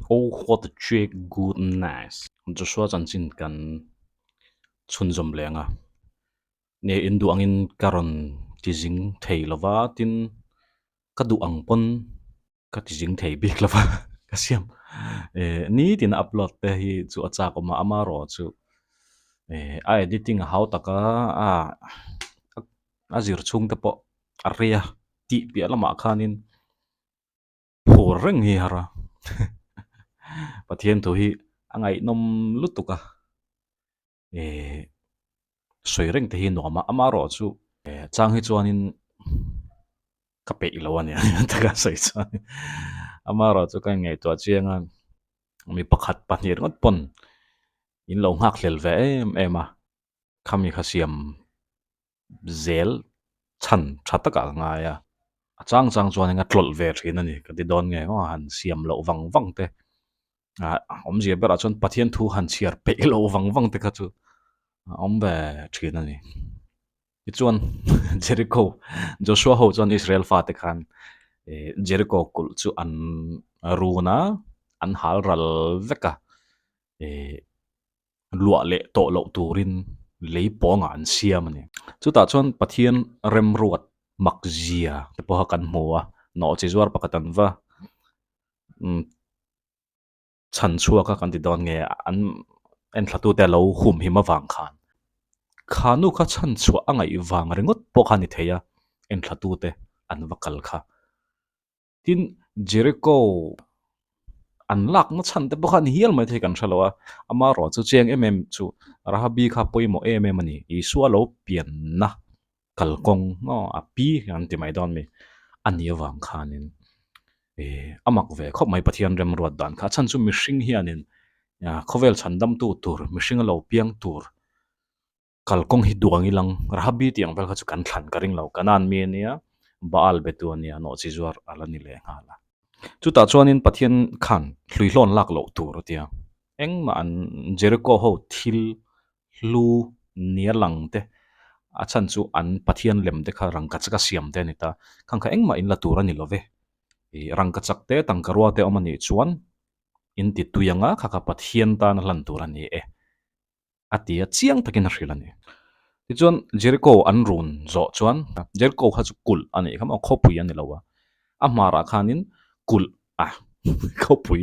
Oh what a check goodness. Joshua chanchin kan chhunzawm leng a. Nge in duh angin ka rawn ti zing thei lova tin ka duh ang pawn ka ti zing thei bik lova ka siam eh nitin a upload te hi chu a chak awm a amaherawh chu eh a editing a hau tak a a zir chhung te pawh a rei a tih piah lamah khanin phur reng hi har a Pathian thu hi a ngaihnawm lutuk a eh sawi reng te hi nuam a amaherawh chu eh chang hi chuanin ka peih lo a nia taka sawi chuan amaherawh chu ka inngaihtuah chiang a mi pakhat pahnih ringawt pawn in lo nghak hlel ve em em a khami kha siam zel chhan tha takah ka ngai a a chang chang chuan eng a tlawlh ve thin a ni ka ti dawn nge maw han siam loh vang vang te ah awmzia berah chuan Pathian thu han chhiar peih loh vang vang te kha chu a awm ve thin a ni tichuan Jericho Joshua ho chuan Israel fate khan eh Jericho kulh chu an run a an hal ral vek a eh. luah leh tawh loh turin lei pawngah an siam a ni. Chutah chuan Pathian remruat mak zia te pawha kan hmu a, nawhchi zuar pakhat an va chhan chhuak a kan ti dawn nge an enthlatute a lo humhim avang khan kha nu kha chhan chhuah a ngaih vang ringawt pawh kha a ni thei a, enthlatute an va kal kha. Tin, Jericho an lakna chhan te pawh kha a ni hial mai thei kan hre lo a, amaherawh chu chiang em em chu Rahabi kha pawimawh em em a ni. Isua lo pianna kalkawng maw a pi an ti mai dawn mi a ni avang khanin eh a mak ve khawp mai Pathian remruat dan kha. A chhan chu mihring hianin khawvel chhandamtu tur mihring a lo piang tur Kalkawng hi duang ilang Rahabi tih ang vel kha chu kan thlan ka ring lo. Kanaan mi a nia, Baal be tu a nia, nawhchi zuar a la ni leh nghal a. Chutah chuanin Pathian khan hluihlawn lak loh tur a tia. Engmah an Jericho ho thil hlu nia lang te, a chhan chu an Pathian lem te kha rangkachak a siam te a ni ta. Khang kha engmah in la tur a ni lo ve. Ih rangkachak te tangkarua te awm a nih chuan in ti tui anga kha kha Pathian tan a hlan tur a ni e. a ti a, chiang takin a hrilh a ni. Tichuan Jericho an run zawh chuan Jericho kha chu kulh a nih kha maw, khawpui a ni lo a, a hmarah khanin kulh a khawpui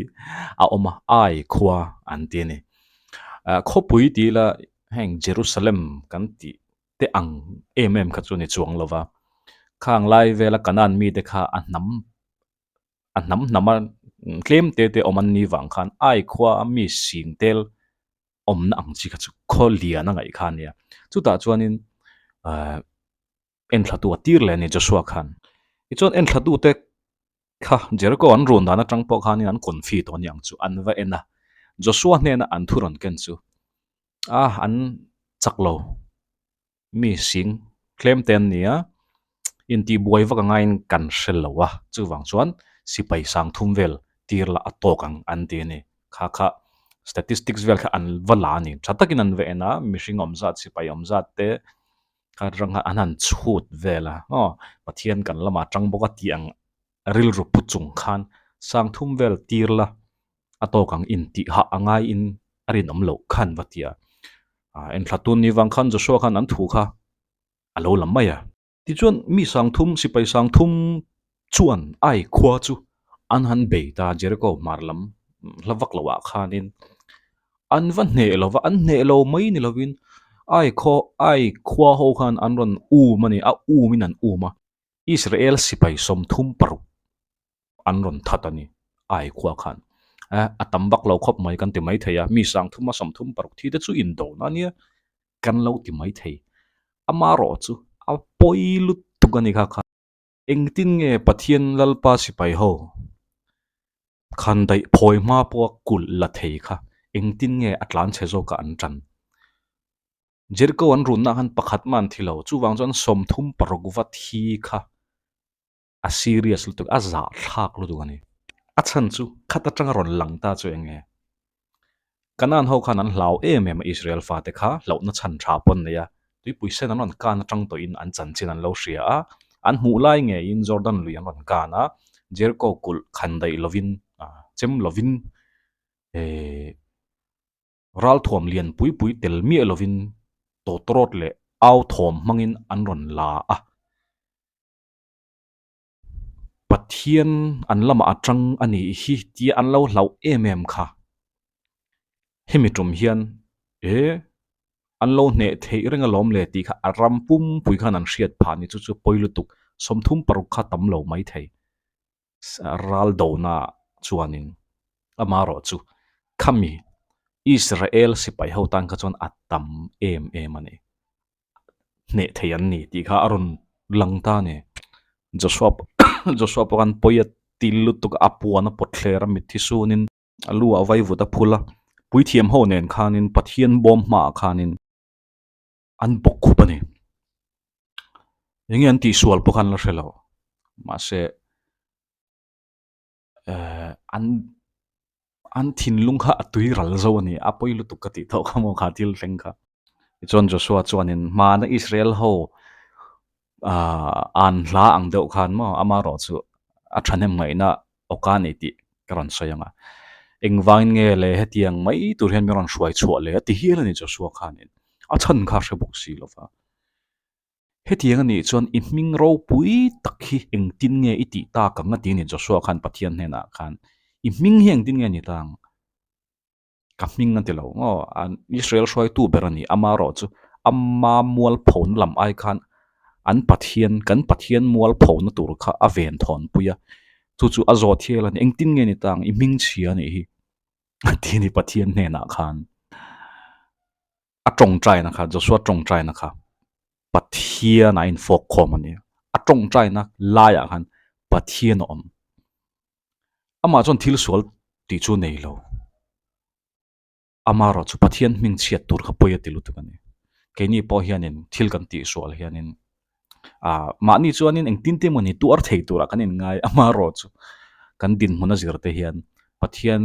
a awm a, Ai khua an ti a ni. Khawpui tih ila heng Jerusalem kan tih te ang em em kha chu a ni chuang lo va, khang lai vela Kanaan mite kha a hnam a hnam hnam a tlem te te awm an ni vang khan Ai khua a mi sing tel awmna ang chi kha chu khaw lian a ngaih kha a nia. Chutah chuanin ahh enthlatu a tir leh a ni Joshua khan. Tichuan enthlatu te kha Jericho an run dan atang pawh khanin an confi tawh a ni ang chu an va en a. Joshua hnena an thu rawn ken chu ah an chak lo. Mi sing tlem te an ni a, intihbuai vak angaiin kan hre lo a, chuvang chuan sipai sang thum vel tir lah a tawk ang an ti a ni. Kha kha statistics vel kha an va la a ni. Tha takin an va en a, mihring awm zat, sipai awm zat te kha atang khan an han chhut vel a, aw Pathian kan lamah tang bawk a tih ang rilru pu chung khan sang thum vel tir la a tawk ang intih hah a ngaiin a rinawm loh khan va ti a. Ah enthla tun ni vang khan Joshua khan an thu kha a lo la mai a. Tichuan mi sang thum sipai sang thum chuan Ai khua chu an han bei ta Jericho hmar lam hla vak loh ah khanin an va hneh lo va, an hneh lo mai ni lovin Ai khaw Ai khua ho khan an rawn um a ni, a um in an um a. Israel sipai 36 an rawn that a ni ai khua khan eh a tam vak lo khawp mai kan ti mai thei a mi sang thuma 36 thi te chu indo na nia kan lo ti mai thei amaherawh chu a pawi lutuk a ni kha kha engtin nge Pathian Lalpa sipai ho khan daih phawi hma pawha kulh la thei kha engtin nge a tlan chhe zawkah an tan Jericho an runna khan pakhat mah an thi lo chuvang chuan 36 va thi kha a serious lutuk a zahthlak lutuk a ni. A chhan chu khat atanga rawn lang ta chu eng nge? Kanaan ho khan an hlau em em a Israel fate kha hlauhna chhan tha pawn nei a, tuipui sen an rawn kan atang tawhin an chanchin an lo hria a, an hmuh lai ngeiin Jordan lui an rawn kan a, Jericho kulh khan daih lovin chem lovin. Eh. Ralthuam lian pui pui tel miah lovin tawtawrawt leh au thawm hmangin an rawn la a. Pathian an lamah a tang a nih hi tia an lo hlauh em em kha. Hemi tum hian e an lo hneh theih reng alawm le tih kha a ram pumpui khan an hriat phah ni chu chu pawi lutuk 36 kha tam lo mai thei. Ral dona chuanin amarawh chu khami Israel sipai ho tan kha chuan a tam em em a ni. Hneh thei an ni tih kha a rawn lang ta a ni. Joshua Joshua pawh khan pawi a til lutuk a, a puan a pawt thler a, mitthi sunin a lu ah vaivut a phul a, puithiam ho nen khanin Pathian bawm hmaah khanin an bawk khup a ni. Enge an tihsual pawh kha an la hre lo. Mahse eh an an thinlung kha a tui ral zo a ni. A pawi lutuk ka tih tawh kha maw kha thil thleng kha. Tichuan Joshua chuanin hmana Israel ho ah an hla ang deuh khan maw amaherawh chu a thahnem ngaihna awka a ni tih ka rawn sawi ang a. Engvangin nge le hetiang mai tur hian min rawn hruai chhuah le a ti hial a ni Joshua khanin. A chhan kha a hre bawk si lo va. Hetiang a nih chuan i hming ropui tak hi engtin nge i tih tak ang a ti a ni Joshua khan Pathian hnenah khan. I hming hi engtin nge ni ta ang? Ka hming a ti lo maw? Israel hruaitu ber a ni. Amaherawh chu ama mualphona lam ai khan an Pathian, kan Pathian mualphona tur kha a ven thawnpui a. Chu chu a zawt hial a ni. Engtin nge ni ta ang? I hming chhia a nih hi a ti a ni Pathian hnenah khan. A tawngtaina kha, Joshua tawngtaina kha Pathian a infawk khawm a ni. A tawngtaina laiah khan Pathian a awm. Amah chuan thil sual tih chu nei lo. Amaherawh chu Pathian hming chhiat tur kha pawi a ti lutuk a ni. Keini pawh hianin thil kan tih sual hianin ah mahni chuanin engtin te emawni tuar thei turah kan inngai amaherawh chu kan dinhmun a zir te hian Pathian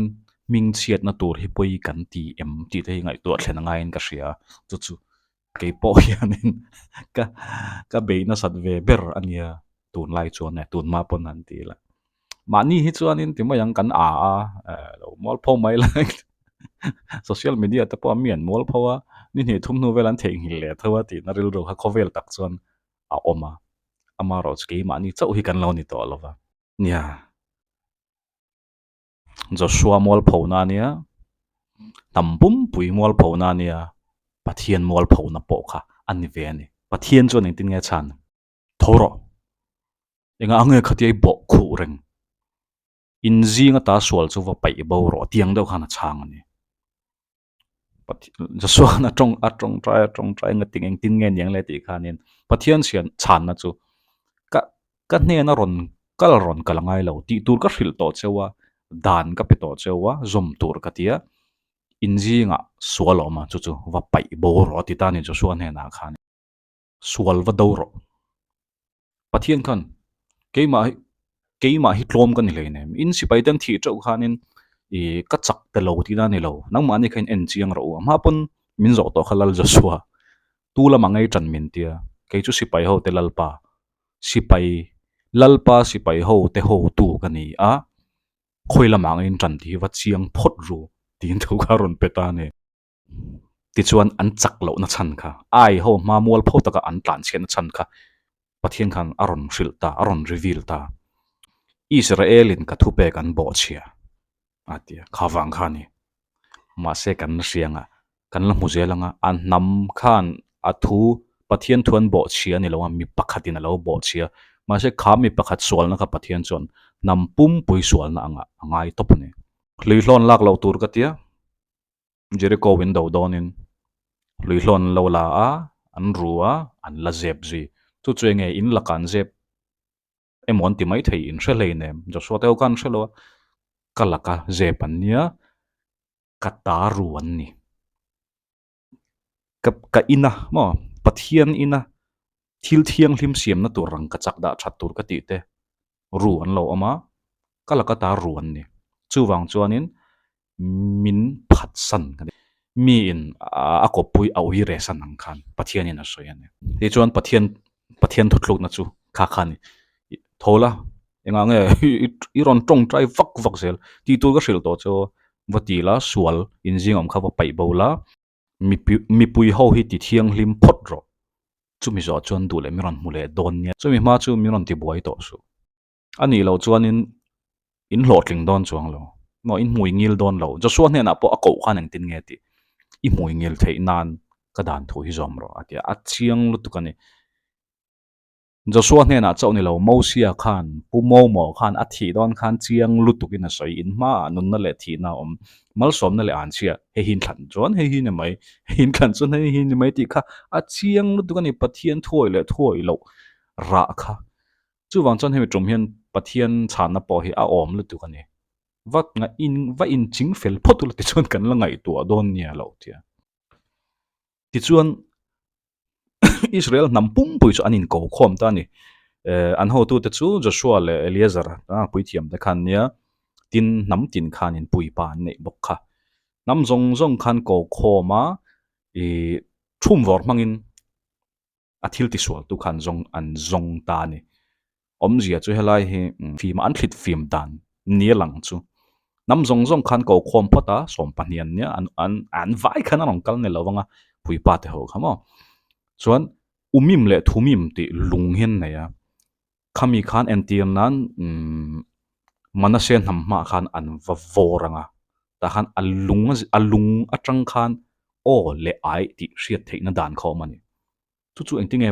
hming chhiatna tur hi pawi kan ti em tih te hi ngaihtuah thlen a ngaiin ka hria chu chu kei pawh hianin ka ka bei nasat ve ber a nia tunlai chuan e tunhma pawn han ti ila mahni hi chuanin ti mai ang kan a a eh lo mualpho mai lai social media te pawh mi an mualpho a ni hnih thum hnu vel an theihnghilh leh tho a tihna rilru kha khawvel tak chuan a awm a amaherawh chu keimahni chauh hi kan lo ni tawh lo va nia. Joshua mualphona a nia, hnam pumpui mualphona a nia, Pathian mualphona pawh kha a ni ve a ni. Pathian chuan engtin nge a chhan? Tho rawh. Engah nge khatia i bawh khuh reng? In zing ata sual chu va paih bo rawh tiang deuh khan a chhang a ni. Joshua khan a tawng a tawngtai a tawngtai nga ting engtin nge niang le tih khanin Pathian sian chhanna chu ka ka hnena rawn kal rawn kal a ngai lo tih tur ka hrilh tawh cheu a dan ka pe tawh cheu a zawm tur ka ti a in zingah sual a awm a chu chu va paih bo rawh a ti ta a ni Joshua hnenah khan. Sual va do rawh. Pathian khan keimah hi keimah hi tlawm ka ni hlei nem. In sipai te an thih teuh khanin ih ka chak ta lo tihna a ni lo. Nangmahni kha in en chiang rawh u. A hma pawn min zawh tawh kha Lal Joshua tu lamah ngei tan min tia. Kei chu sipai ho te Lalpa sipai Lalpa sipai ho te hotu ka ni a. Khawi lamah ngei in tan tih hi va chiang phawt ru tiin thu kha a rawn pe ta a ni. Tichuan an chak lohna chhan kha, ai ho hma mualpho taka an tlanchhiatna chhan kha Pathian khan a rawn hrilh ta, a rawn reveal ta. Israel-in ka thupek an bawhchhia a ti a, kha vang kha a ni. Mahse kan la hria anga, kan la hmu zel anga, a hnam khan a thu, Pathian thu an bawhchhia a ni lo a, mi pakhatin a lo bawhchhia. Mahse kha mi pakhat sualna kha Pathian chuan hnam pumpui sualna angah a ngai tawp a ni. Hluihlawn lak loh tur ka tia. Jericho window dawnin hluihlawn an lo la a, an ru a, an la zep zui. Chu chu enge in lakah an zep emaw an ti maithei in hre hlei nem. Joshua te ho khan an hre lo a, ka laka zep an nia, ka ta ru an ni. Ka ka ina maw Pathian ina thil thianghlim siamna tur rangka chak dah that tur ka tih te ru an lo awm a, ka laka ta ru an ni. Chuvang chuanin min phatsan ka ni. Miin a kawppui a ui reh san ang khan Pathianin a sawi a ni. Tichuan Pathian Pathian thuthlukna chu kha kha a ni. Tho la, engah nge i rawn tawngtai vak vak zel tih tur ka hrilh tawh chu. Va ti la, sual inzing awm kha va paih bo la, mipui ho hi ti thianghlim phawt rawh. Chumi zawh chuan duh leh min rawn hmu leh dawn nia. Chumi hma chu min rawn ti buai tawh suh. A nih loh chuanin in hlawhtling dawn chuang lo. Maw in hmui ngil dawn lo. Joshua hnenah pawh a koh khan engtin nge tih i hmui ngil theih nan ka dan thu hi zawm rawh a ti a. A chiang lutuk a ni. Joshua hnenah chauh ni lo, Mosia khan, Pu Momo khan a thih dawn khan chiang lutukin a sawi, in hmaah nunna leh thihna a awm, malsawmna leh anchhia, hei hi inthlan chuan hei hi ni mai, hei inthlan chuan hei hi ni mai tih kha a chiang lutuk a ni, Pathian thuawih leh thuawih loh rah kha. Chuvang chuan hemi tum hian Pathian chhanna pawh hi a awm lutuk a ni. Va va inching fel phawt ula tichuan kan la ngaihtuah dawn nia lo tia. Tichuan Israel hnam pumpui chu an inko khawm ta a ni. Eh, an hotute chu Joshua leh Eleazar a puithiam te khan nia, tin hnam tin khan in puipa an neih bawk kha. Hnam zawng zawng khan ko khawm a, ih thumvawr hmangin a thil tisualtu khan zawng an zawng ta a ni. Awmzia chu helai hi fim an thlit fim dan ni a lang chu. Hnam zawng zawng khan ko khawm phawt a, 12 an nia, an an an vai khan a rawn kal ni lo vang a, puipa te ho kha maw. Chuan Umim leh Thumim tih lung hi an nei a, khami khan entir nan umm Manase hnam hmaah khan an va vawr ang a, tah khan a lung a lung atang khan aw leh ai tih hriat theihna dan kha a awm a ni. Chu chu engtinge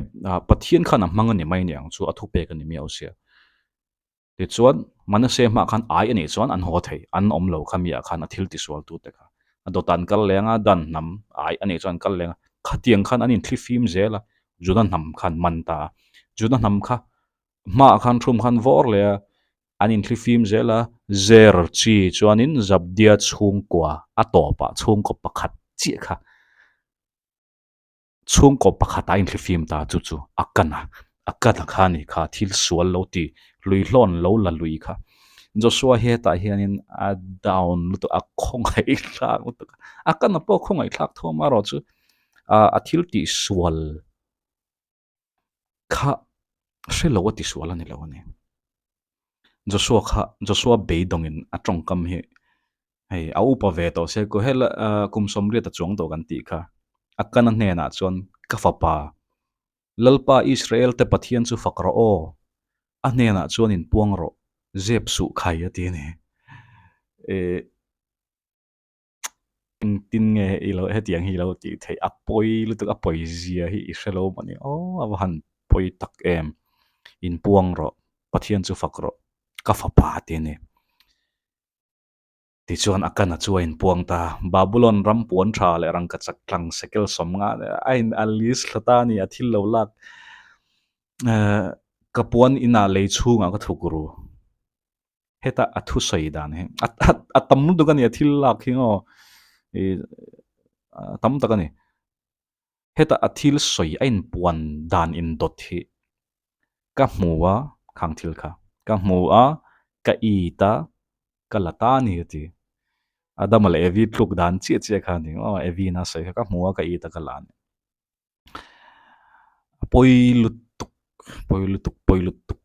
Pathian khan a hmang a ni mai aniang chu a thupek a ni miau sia. Tichuan Manase hmah khan ai a nih chuan an haw thei, an awm lo kha miah khan a thil tisual tu te kha. A dawtah an kal leng a, Dan hnam ai a nih chuan an kal leng a, khatiang khan an inthlifim zel a, Juda hnam khan man ta a. Juda hnam kha hmaah khan thum khan vawr leh a, an inthlifim zel a, Zer chi chuanin Zabdia chhungkua a tawpah chhungkaw pakhat chiah kha Chhungkaw pakhat a inthlifim ta chu chu a kan a, a kan a kha a ni kha thil sual lo ti lui hlawn lo la lui kha. Joshua hi hetah hianin a down lutuk a khawngaih thlak lutuk a, a kan a pawh khawngaih thlak tho amaherawh chu a thil tih sual kha hre lo a ti sual a ni lo a ni. Joshua kha Joshua beidawngin a tawngkam hi hei a upa ve tawh se ku hela ah kum sawmriat a chuang tawh kan tih kha a kana hnenah chuan ka fapa Lalpa Israel te Pathian chu fak rawh aw a hnenah chuan inpuang rawh zep suh khai a ti a ni eh. Engtin nge i lo hetiang hi i lo tih theih a pawi lutuk a pawi zia hi i hre lo maw ni aw a va han pawi tak em inpuang rawh Pathian chu fak rawh ka fapa te a ni tichuan a kana chu a inpuang ta Babulon ram puan tha leh rangkachak tlang sekel 50 a in a list thla ta a ni a thil lo lak eh ka puan inah lei chhungah ka thuk ru. Heta a thusawi dan hi a a tam lutuk a ni a thil lak hi aw ih a tam tak a ni. Heta a thil sawi a inpuan dan indawt hi ka hmu a khang thil kha ka hmu a ka it a ka la ta a ni a ti. Adama leh Evi tluk dan chiah chiah kha a ni aw Evi in a sawi kha ka hmu a ka it a ka la a ni. A pawi lutuk pawi lutuk pawi lutuk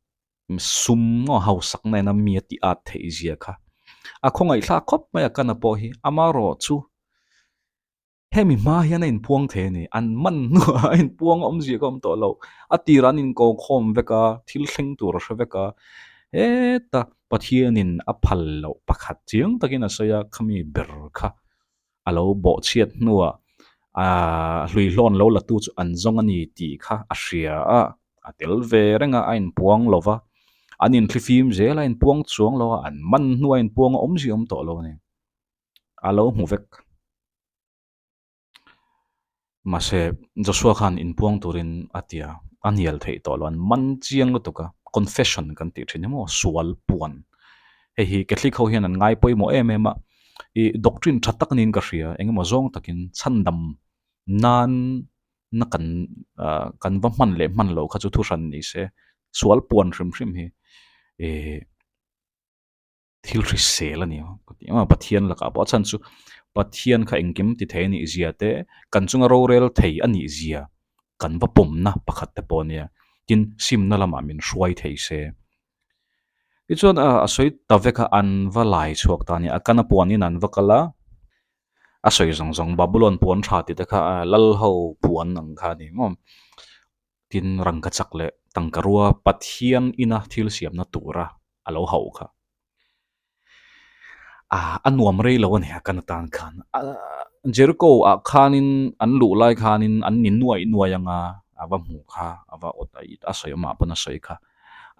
sum maw hausak na ina mi a tih at theih zia kha a khawngaih thlak khawp mai a kana pawh hi amaherawh chu hemi hma hian a inpuang thei a ni an man hnuah a inpuang a awmzia kha a awm tawh lo a tirah an inko khawm vek a thil thleng tur a hre vek a heta Pathianin a phal loh pakhat chiang takin a sawi a khami ber kha. a lo bawhchhiat hnuah aaa hluihlawn lo latu chu an zawng a ni tih kha a hria a, a tel ve reng a, a inpuang lo va, an inthlifim zel a inpuang chuang lo a, an man hnuah a inpuang a awmzia awm tawh lo a ni, a lo hmu vek. Mahse Joshua khan inpuang turin a ti a, a hnial theih tawh lo, an man chiang lutuk a, confession kan tih thin hi maw sual puan hei hi Catholic ho hian an ngai pawimawh em em a, ih doctrine tha tak niin ka hria engemaw zawng takin chhandam nan na kan ah kan va hman leh hman loh kha chu thuhran ni se sual puan hrim hrim hi ih thil hrisel a ni a ka ti a Pathian lakah pawh a chhan chu Pathian kha engkim ti thei a nih zia te kan chunga rorel thei a nih zia kan va pawmna pakhat te pawh a nia tin simna lamah min hruai thei se. Tichuan a sawi ta vek a, an va lai chhuak ta a ni. A kana puanin an va kal a, a sawi zawng zawng Babulon puan tha tih te kha lal ho puan ang kha a ni maw? Tin rangka chak leh tangka rua Pathian ina thil siamna tura a lo hauh kha. Ah a nuam rei lo a ni a kan atan khan. Jericho ah khanin an luh lai khanin an ni nuai nuai anga a va hmuh kha a va awt a sawi amah pawn a sawi kha.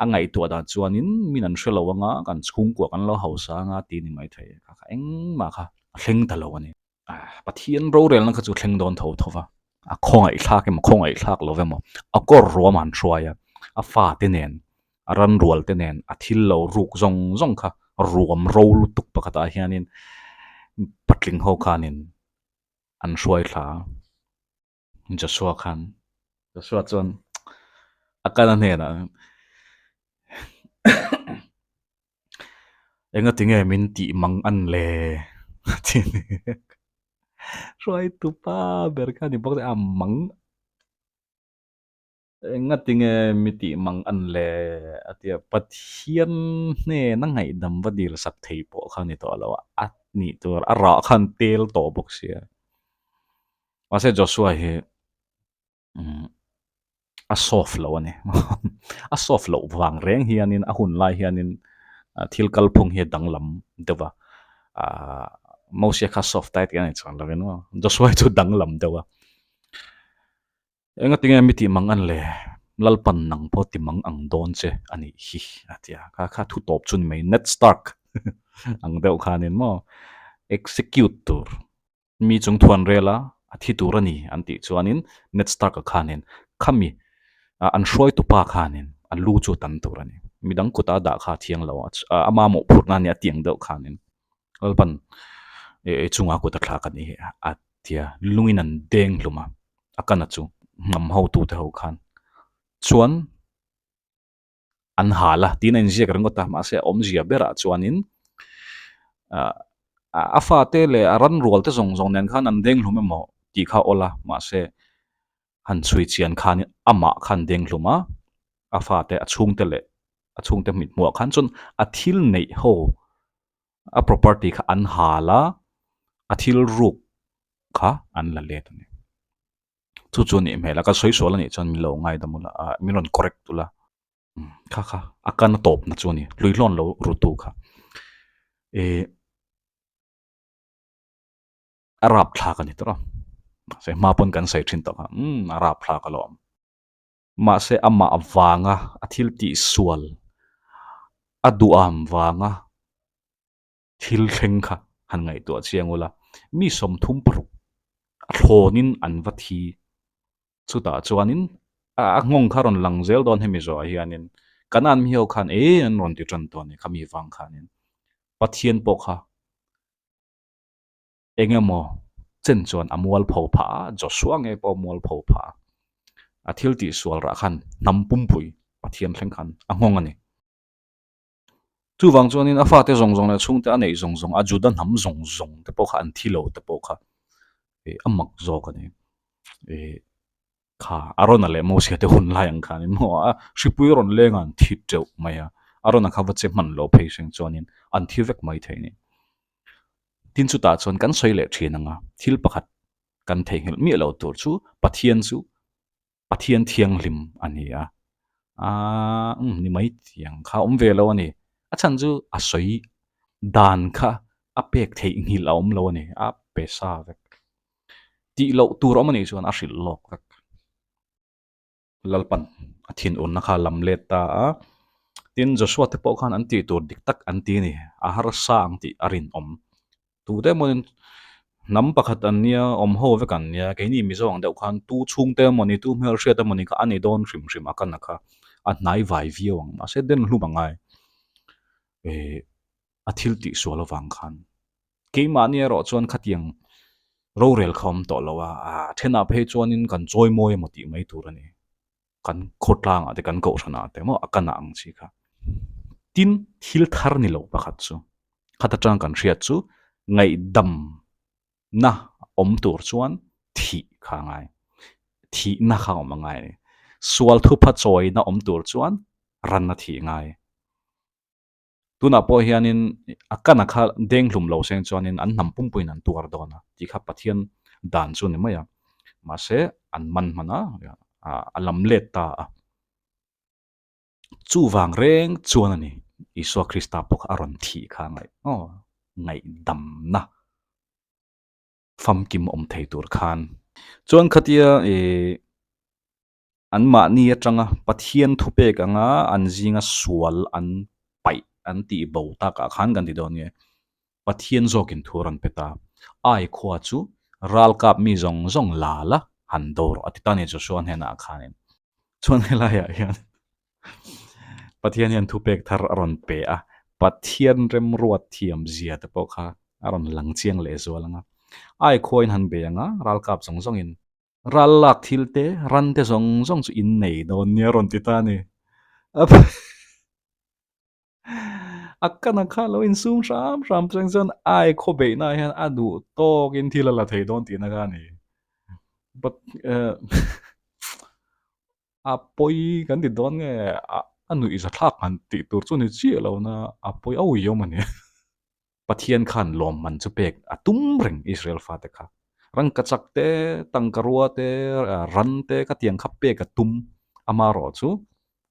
A ngaihtuah dan chuanin min an hre lo anga kan chhungkua kan lo hausa anga tih a ni maithei kha kha engmah kha a thleng ta lo a ni. Pathian rorelna kha chu thleng dawn tho tho va, a khawngaihthlak emaw khawngaihthlak lo emaw a kawr ruam an hruai a, a fate nen a ran rual te nen a thil lo ruk zawng zawng kha ruam ro lutuk pakhatah hianin patling ho khanin an hruai thla a. Joshua khan Joshua chuan a kal a hnenah enga tinge min tih mang an le a ti a ni hruaitu pa ber kha a ni bawk a mang enga tinge mi tih mang an le a ti a Pathian hnena ngaihdam va dil sak thei pawh kha a ni tawh lo a a nih tur a rah khan tel tawh bawk sia mahse Joshua hi a soft lo a ni a soft loh vang reng hianin a hun lai hianin thil kalphung hi a danglam deuh a ahh Mosia kha soft tai tih a ni chuan lovin aw Joshua hi chu danglam deuh a enga tinge mi tih mang an le Lalpan nang pawh ti mang ang dawn che a nih hi a ti a kha kha thu tawp chu ni mai Ned Stark ang deuh khanin maw execute tur. Mi chung thuan rel a, a thi tur a ni an tih chuanin Ned Stark-a khanin khami an hruaitupa khanin a lu chu a tam tur a ni. Midang kuta dah kha a thiang lo a, a mamawh phurhna a nia tiang deuh khanin Lalpan e chunga kut a thlak a ni hi a tia lungin an deng hlum a, a kana chu hnam hotute ho khan chuan an hal a tiin a inziak ringawt a mahse a awmzia berah chuanin ah a fate leh a ran rual te zawng zawng nen khan an deng hlum emaw tih kha a awl a mahse han chhui chian khanin amah khan deng hlum a a fate a chhungte leh a chhungte mithmuh ah khan chuan a thil neih ho a property kha an hal a a thil ruk kha an la let a ni. Chu chu a nih hmel a, ka sawi sual a nih chuan min lo ngaidam ula ah min rawn correct ula kha kha a kan a tawpna chu a ni hluihlawn lo rutu kha ih a rapthlak a ni tawrh a mahse hma pawn kan sawi thin tawh kha umm a rapthlak alawm mahse amah vanga a thil tih sual a duham vanga. Thil thleng kha han ngaihtuah chiang ula, mi 36 a thlawnin an va thi. Chutah chuanin a nghawng kha rawn lang zel dawn hemi zawhah hianin Kanaan mi ho khan e an rawn ti tan tawh a ni kha mi vang khanin Pathian pawh kha eng emaw chen chuan a mualpho phah a, Joshua nge pawh a mualpho phah a, a thil tihsual rah khan hnam pumpui Pathian thleng khan a nghawng a ni. Chuvang chuanin a fate zawng zawng leh a chhungte a neih zawng zawng, a Juda hnam zawng zawng te pawh kha an thi lo te pawh kha ih a mak zawk a ni. Ih kha Arona leh Mosia te hun lai ang khanin maw a hripui rawn leng a an thi teuh mai a, Arona kha va che hman lo phei seng chuanin an thi vek mai thei a ni. Tin chutah chuan kan sawi leh thin ang a, thil pakhat kan theihnghilh miah lo tur chu Pathian chu Pathian thianghlim a ni a, aaa umm ni mai tiang kha awm ve lo a ni. A chhan chu a sawi dan kha a pek theih nghilh a awm lo a ni, a pe sa vek. Tih loh tur awm a nih chuan a hrilh lawk vek. Lalpan a thinurna kha a lam let ta a, tin Joshua te pawh khan an tih tur dik tak an ti a ni, a harsa ang tih a rinawm. Tute emawin hnam pakhat an nia, awm ho vek an nia, keini Mizo ang deuh khan tu chhungte emawni, tu hmelhriat emawni kha a ni dawn hrim hrim a kan a kha a hnai vai viau ang mahse den hlum a ngai eh a thil tih sual avang khan keimahni erawh chuan khatiang rorel kha awm tawh lo a, a thenah phei chuanin kan chawi mawi emaw tih mai tur a ni. kan khawtlangah te kan kohhranah te maw a kanah ang chi kha. Tin, thil thar ni lo pakhat chu khat atang kan hriat chu ngaihdamna awm tur chuan thih kha a ngai. Thihna kha awm a ngai a ni. Sual thupha chawina awm tur chuan ran a thih ngai. Tunah pawh hianin Akana kha deng hlum lo seng chuanin an hnam pumpuiin an tuar dawn a tih kha Pathian dan chu a ni mai a. Mahse, an man hman a, a lam let ta a. Chuvang reng chuan a ni, Isua Krista pawh kha a rawn thih kha ngaih, aw, ngaihdamna famkim awm thei tur khan. Chuan khatia ih anmahni atanga Pathian thupek anga an zinga sual an paih an tih bo takah khan kan ti dawn nge, Pathian zawkin thu a rawn pe ta. Ai khua chu ralkap mi zawng zawng la la han do rawh a ti ta a ni Joshua hnenah khanin. Chuan helaiah hian Pathian hian thupek thar a rawn pe a, Pathian remruat thiam zia te pawh kha a rawn lang chiang leh zual ang a. Ai khuain han bei ang a, ralkap zawng zawngin ral lak thil te, ran te zawng zawng chu in nei dawn nia a rawn ti ta a ni. A kana kha lo insum hram hram chuang chuan ai khaw beihna ah hian a duh tawkin thil a la thei dawn tihna kha a ni. But eh a pawi kan ti dawn nge a nuih za thlak han tih tur chu ni chiah lo na a pawi auih awm a ni. Pathian khan lawmman chu pek a tum reng Israel fate kha. Rangkachak te, tangkarua te, ran te kha tiang kha pek a tum amarawh chu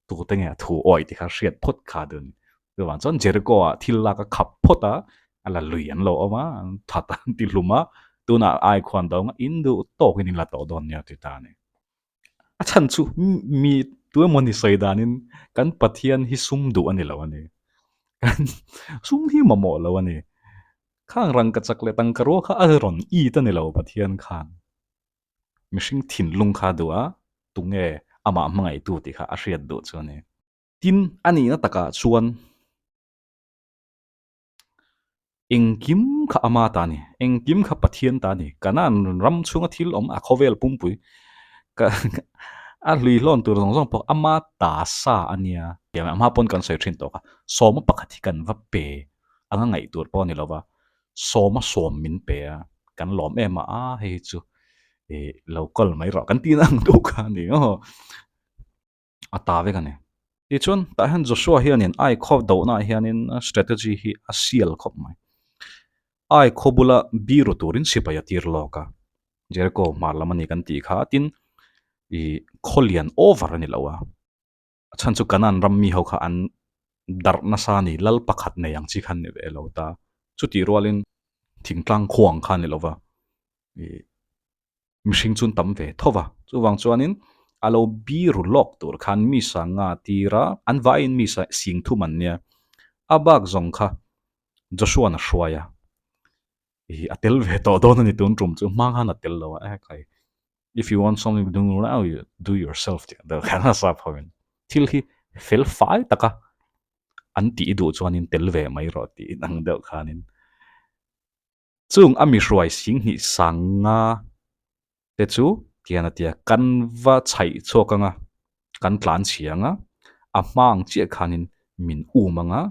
tute nge a thu awih tih kha hriat phawt kha dun. Chuvang chuan Jericho ah thil lak a khap phawt a, a la lui an lo awm a, an that a, an ti hlum a, tunah ai khuan dawng a, in duh tawkin in la tawh dawn nia ti ta a ni. A chhan chu mi tu emaw ni sawi danin kan Pathian hi sum duh a ni lo a ni. Kan sum hi mamawh lo a ni. Khang rangkachak leh tangkarua kha a rawn it a ni lo Pathian khan. Mihring thinlung kha a duh a, tunge amah hmangaihtu tih kha a hriat duh chu a ni. Tin, a nihna takah chuan Engkim kha ama ta a ni, engkim kha Pathian ta a ni. Kanaan ram chhunga thil awm a khawvel pumpui ka a hlui hlawn tur zawng zawng pawh ama ta sa a nia. A hma pawn kan sawi thin tawh kha, sawma pakhat hi kan va pe anga ngaih tur pawh a ni lo va, sawma sawm min pe a, kan lawm em a, a hei hi chu ih lo kawl mai rawh kan tihna ang deuh kha a ni aw. A ta vek a ni. Tichuan, tah hian Joshua hianin ai khaw dohnaah hianin strategy hi a sial khawp mai. Ai khaw bula biru turin sipai a tir lawk a, Jericho hmar lam a ni kan tih kha, tin ih khaw lian over a ni lo a, a chhan chu Canaan ram mi ho kha an darh nasa a ni, lal pakhat nei ang chi kha an ni ve lo ta. Chutih rualin thingtlang khua ang kha a ni lo va, ih mihring chu an tam ve tho va, chuvang chuanin a lo biru lawk tur khan mi sanga tira an vaiin mi sing thum an nia, a bak zawng kha Joshua'n a hruai a, ih a tel ve tawh dawn a ni tun tum chu hmang khan a tel lo a, eh kai if you want something to do now you do yourself tih ang deuh khan a sap ho in thil hi fel fai taka an tih duh chuanin tel ve mai rawh tih ang deuh khanin. Chung a mi hruai singhnih sanga te chu tian a ti a, kan va chhaih chhuak ang a, kan tlan chhi ang a, a hma ang chiah khanin min um ang a,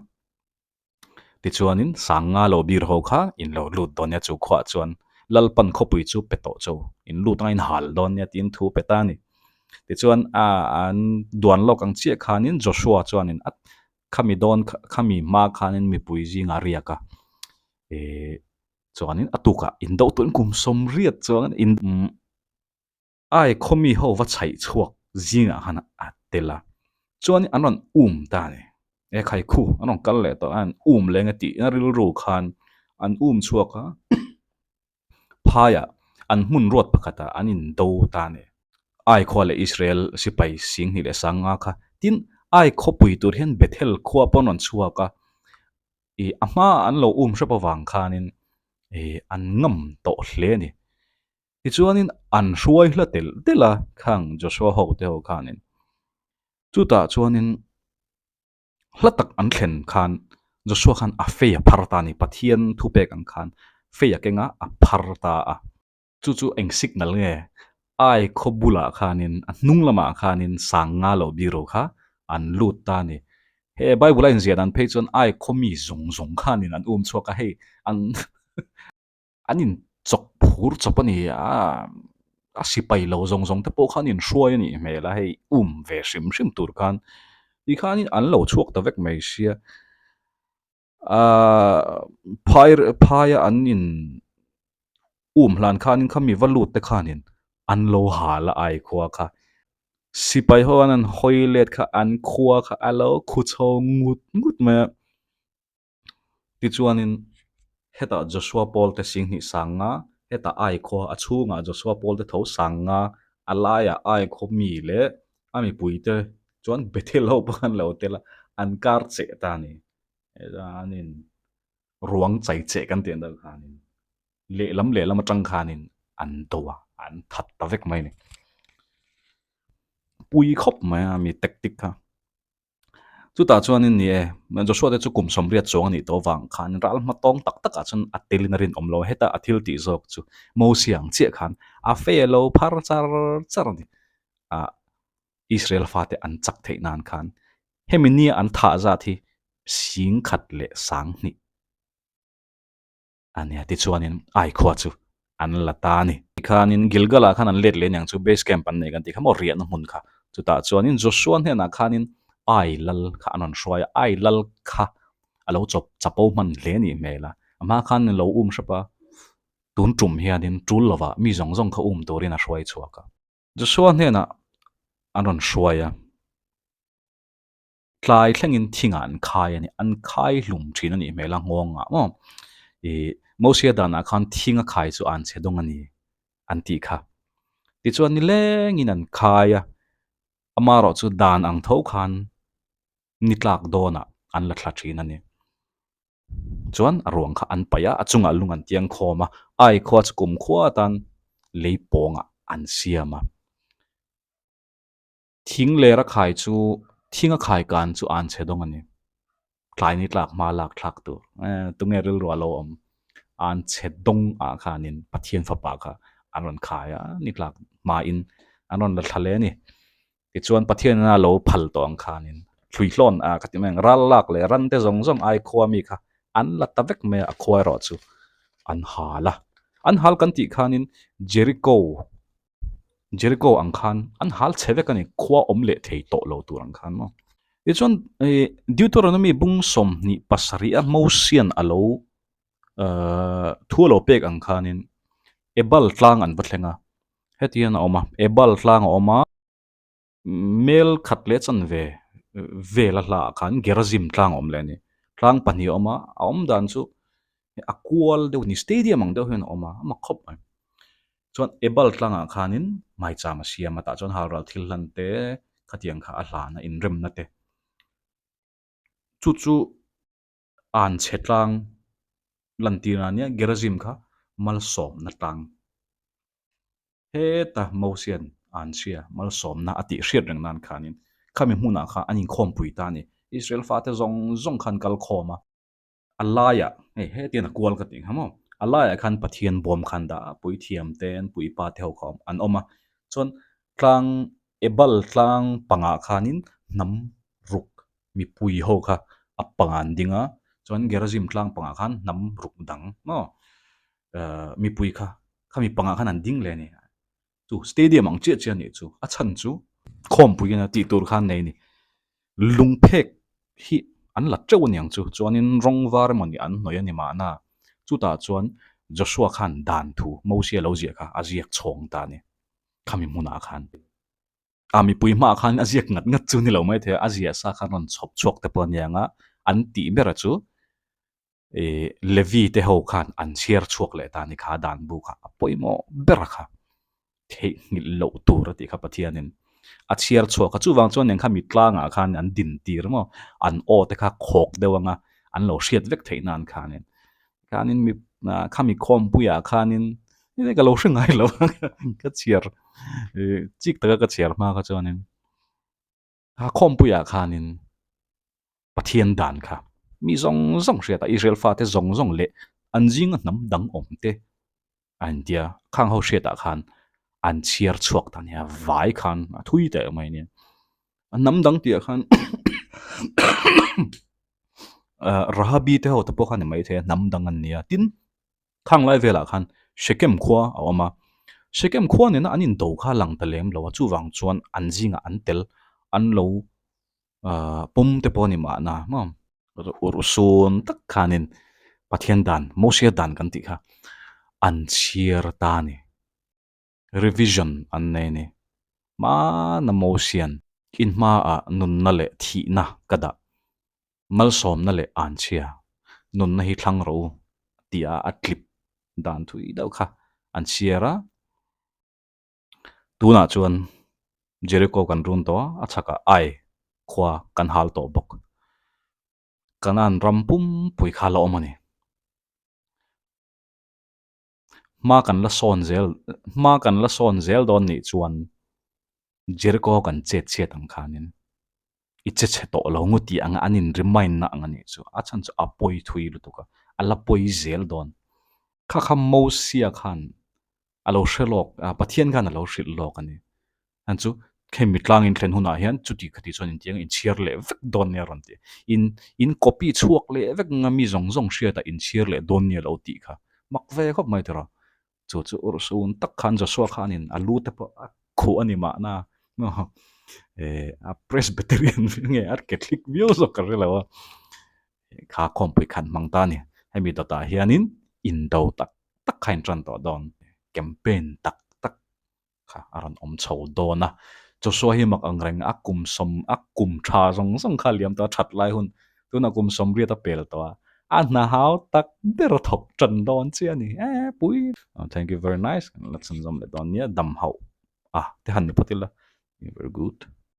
tichuanin sanga lo bir ho kha in lo lut dawn nia chu khuaah chuan Lalpan khawpui chu pe tawh cho, in lut anga in hal dawn nia tiin thu pe ta a ni. Tichuan a an duan lawk ang chiah khanin Joshua chuanin a khami dawn khami hma khanin mipui zingah riak a, eh chuanin a tukah in do turin kum sawmriat chuan in ai khawmi ho va chhaih chhuak zingah khan a tel a, chuanin an rawn um ta a ni, e khai khu an rawn kal leh tawh a an um leng a tih na rilru khan an um chhuak a. Phaiah an hmun ruat pakhatah an indo ta a ni. Ai khua leh Israel sipai singhnih leh sanga kha tin Ai khawpui tur hian Bethel khua pawh an rawn chhuak a, ih a hmaah an lo um hrep avang khanin ih an ngam tawh hle a ni. Tichuanin an hruai hla telh telh a khang Joshua ho te ho khanin. Chutah chuanin. Hla tak an thlen khan Joshua khan a fei a phar ta a ni, Pathian thupek ang khan fei a keng a, a phar ta a. Chu chu eng signal nge? Ai khaw bulah khanin, a hnung lamah khanin sang nga lo biro kha an lut ta a ni. He Bible a inziah dan phei chuan ai khaw mi zawng zawng khanin an um chhuak a, hei an An in chawk phur chawp a ni a, a sipai lo zawng zawng te pawh khan in hruai a nih hmel a, hei um ve hrim hrim tur khan tikhanin an lo chhuak ta vek mai sia. Ahh phai phaia an in um hlan khanin khami va lut te khanin an lo hal a ai khua kha. Sipai ho an han hawi let kha an khua kha a lo khu chho ngut ngut mai a. Tichuanin hetah Joshua Paul te Singhnih sang nga, hetah ai khua a chhungah Joshua Paul te tho sang nga, a laiah ai khaw mi leh a mipui te chuan Bethel ho pawh an lo tel a, an kar cheh ta a ni. An in ruang chai cheh kan tih ang deuh khanin lehlam lehlam atang khanin an do a, an that ta vek mai a ni. Pui khawp mai a mi tactic kha. Chutah chuanin ni e, Joshua te chu kum 80 chuang a nih tawh avang khan ral hma tawng tak takah chuan a telin a rinawm lo a, heta a thil tih zawk chu Mosia ang chiah khan a fe lo phar char char a ni. Ah, Israel fate an chak theih nan khan hemi nia an thah zat hi 10,000 leh 2000. A nia, tichuanin Ai khua chu an la ta a ni. Tikhanin Gilgal-ah khan an let leh aniang chu base camp an nei kan tih kha maw riahna hmun kha. Chutah chuanin Joshua hnenah khanin Ai lal kha an rawn hruai a, Ai lal kha a lo chawp chapo hman hle a nih hmel a. A hma khan lo um hrep a, tun tum hianin tul lovah mi zawng zawng kha um turin a hruai chhuak a. Joshua hnenah an rawn hruai a. Tlai thlengin thingah an khai a ni, an khai hlum thin a nih hmel a nghawngah maw. Ih Mosia danah khan thing a khai chu an che dawng a ni an tih kha. Tichuan nilengin an khai a, amaherawh chu dan ang tho khan ni tlak dawnah an la thla thin a ni. Chuan a ruang kha an paih a, a chungah lung an tiang khawm a, ai khua chu kumkhua atan lei pawngah an siam a. Thing ler a khai chu thing a khai kan chu an chhe dawng a ni. Tlai ni tlak hma lak thlak tur eh tunge rilru a lo awm. An chhe dawng ah khanin Pathian fapa kha an rawn khai a, ni tlak hmain an rawn la thla hle a ni. Tichuan Pathian in a lo phal tawh ang khanin thluihlawn ah ka ti mai ang ral lak leh ran te zawng zawng ai khua mi kha an la ta vek mai a, a khua erawh chu an hal a. An hal kan tih khanin Jericho Jericho ang khan an hal chhe vek a ni, khua awm leh thei tawh lo tur ang khan maw. Tichuan ih Deuteronomy bung 27 a Mosian a lo ahh thu a lo pek ang khanin Ebal tlang an va thleng a, heti hian a awm a, Ebal tlang a awm a. Mel khat leh chanve vela hlaah khan Gerazim tlang a awm leh a ni. Tlang pahnih a awm a, a awm dan chu a kual deuh a ni, stadium ang deuh hian a awm a, a mak khawp mai. Chuan Ebal tlangah khanin maicham a siam a, tah chuan halral thil hlan te khatiang kha a hlan a, inremna te. Chu chu an chhe tlang lantir a nia, Gerazim kha malsawmna tlang. Heta Mosian an hria malsawmna a tih hriat reng nan khanin khami hmunah kha an inkhawmpui ta a ni. Israel fate zawng zawng khan kal khawm a, a laiah hei hetiang a kual ka tih kha maw, a laiah khan Pathian bawm khan dah a, puithiam te an puipa te ho kha an awm a, chuan tlang Ebal tlang pangah khanin hnam ruk mipui ho kha a pangah an ding a, chuan Gerizim tlang pangah khan hnam ruk dang maw mipui kha khami pangah khan an ding leh a ni. Chu stadium ang chiah chiah a nih chu. A chhan chu khawmpui ina tih tur khan nei a ni. Lungphek hi an la teuh a ni ang chu. Chuanin rawng var emaw ni an hnawih a ni mahna. Chutah chuan Joshua khan dan thu Mosia lo ziah kha a ziak chhawng ta a ni. Khami hmunah khan. A mipui hmaah khan a ziak ngat ngat chu ni lo maithei a, a ziah sa khan rawn chhawp chhuak te pawh a ni ang a, an tih ber chu ih Levi te ho khan an chhiar chhuak leh ta a ni kha dan bu kha a pawimawh ber a kha theihnghilh loh tur a tih kha Pathianin a chhiar chhuak a chuvang chuan eng kha mi tlangah khan an din tir maw an aw te kha khawk deuh anga an lo hriat vek theih nan khanin khanin mi khami khawmpuiah khanin ka lo hre ngai lo ka chhiar ih chik taka ka chhiar hma kha chuanin. A khawmpuiah khanin Pathian dan kha mi zawng zawng hriat a, Israel fate zawng zawng leh an zinga hnam dang awm te a intia. Khang ho hriatah khan an chhiar chhuak ta nia, vai khan a thui teh mai nia. A hnam dang tihah khan Rahabi te ho te pawh kha ni maithei a, hnam dang an nia. Tin, Khang lai velah khan Shekem khua a awm a, Shekem khua nena an indo kha lang ta lem lo a, chuvang chuan an zingah an tel an lo pawm te pawh a ni mahna maw. Urhsun tak khanin Pathian dan, Mosia dan kan tih kha an chhiar ta a ni. Revision an nei a ni. Hmana Mosian in hmaah nunna leh thihna ka dah, malsawmna leh anchhia, nunna hi thlang rawh u tia a tlip dan thui deuh kha an chhiar a. Tunah chuan Jericho kan run tawh a, a chhakah Ai khua kan hal tawh bawk. Kanaan ram pumpui kha la awm a ni. Hma kan la sawn zel, hma kan la sawn zel dawn nih chuan Jericho kan chet chhiat ang khanin i che chhe tawh lo ngu tih anga an in remind na ang a nih chu. A chhan chu a pawi thui lutuk a, a la pawi zel dawn. Kha kha Mosia khan a lo hre lawk a, Pathian khan a lo hrilh lawk a ni. An chu hemi tlang in thlen hunah hian chuti khati chuan intiang inchhiar leh vek dawn nia rawn ti. In in copy chhuak leh vek anga mi zawng zawng hriatah inchhiar leh dawn nia lo tih kha mak ve khawp mai tiraw. Chu chu urhsun tak khan Joshua khanin a lu te pawh a khuh a ni mahna eh a Presbyterian nge a Catholic viau zawk ka hre lo a, kha khawmpui khan hmang ta a ni. Hemi dawtah hianin indo tak tak kha in tan tawh dawn, campaign tak tak kha a rawn awm chho dawn a. Joshua hi mak ang reng a kum sawm a kum tha zawng zawng kha a liam tawh a, that lai hun tunah kum sawmriat a pel tawh a, a hna hau tak ber a thawk tan dawn chiah a ni e pui. Thank you very nice, kan la chhunzawm leh dawn nia dam hauh a te han ni phawt ila, very good.